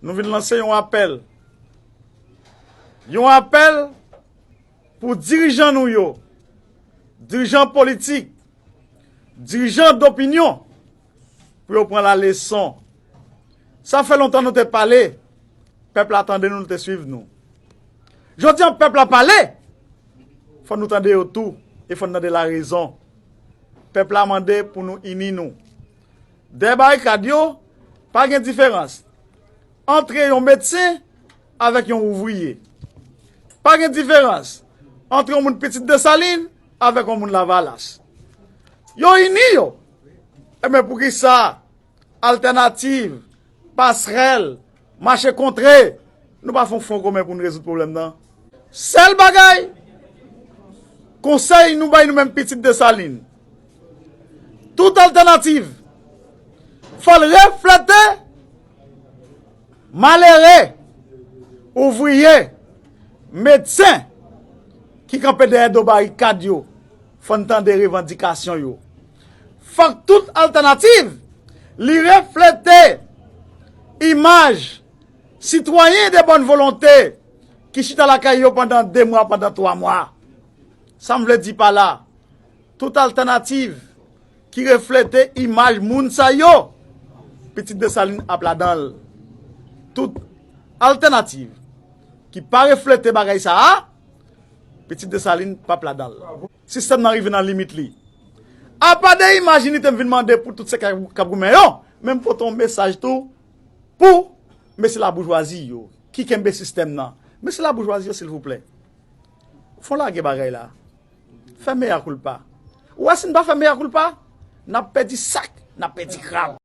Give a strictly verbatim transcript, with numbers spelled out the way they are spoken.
Nou vin lanse yon apèl. Yon apèl pou dirijan nou yo, dirijan politik, dirijan dopinyon, pou yo pran laleson. Sa fè lontan nou te pale, pèp la tande nou, nou te swiv nou. Jodi an, pèp la pale, fò nou tande yo tou, e fò n tande larezon. Pèp la mande pou nou ini nou. Dèyè barikad yo, pa gen diferans antre yon medsen avèk yon ouvriye. Pa gen diferans antre yon moun Pitit Desalin avèk yon moun Lavalas. Yo ini yo. Ebyen, poukisa Altènativ, Pasrèl, Mache Kontre, nou pa fè yon fwon komen pou n rezoud pwoblèm nan? Sèl bagay, konsèy nou bay nou menm Pitit Desalin, tout Altènativ, fò l reflete malere, ouvriye, medsen ki kanpe dèyè do barikad yo. Fò n tande revandikasyon yo. Fòk tout Altènativ li reflete imaj sitwayen de bòn volonte ki chita lakay yo pandan de mwa, pandan twa mwa. Sa m vle di pa la, tout Altènativ ki reflete imaj moun sa yo, Pitit Desalin ap ladan l. Tout Altènativ ki pa reflete bagay sa a, Pitit Desalin p ap ladan l. Sistèm nan rive nan limit li. Apa de imaj inite m vin mande pou tout sèk k ap goumen yo, men m pote yon mesaj tou pou mesye laboujwazi yo ki kenbe sistèm nan. Mesye laboujwazi yo, silvouplè, fò n lage bagay la. Fè meya koulpa. Ou wè, si n pa fè meya koulpa, n ap pèdi sak, n ap pèdi krab.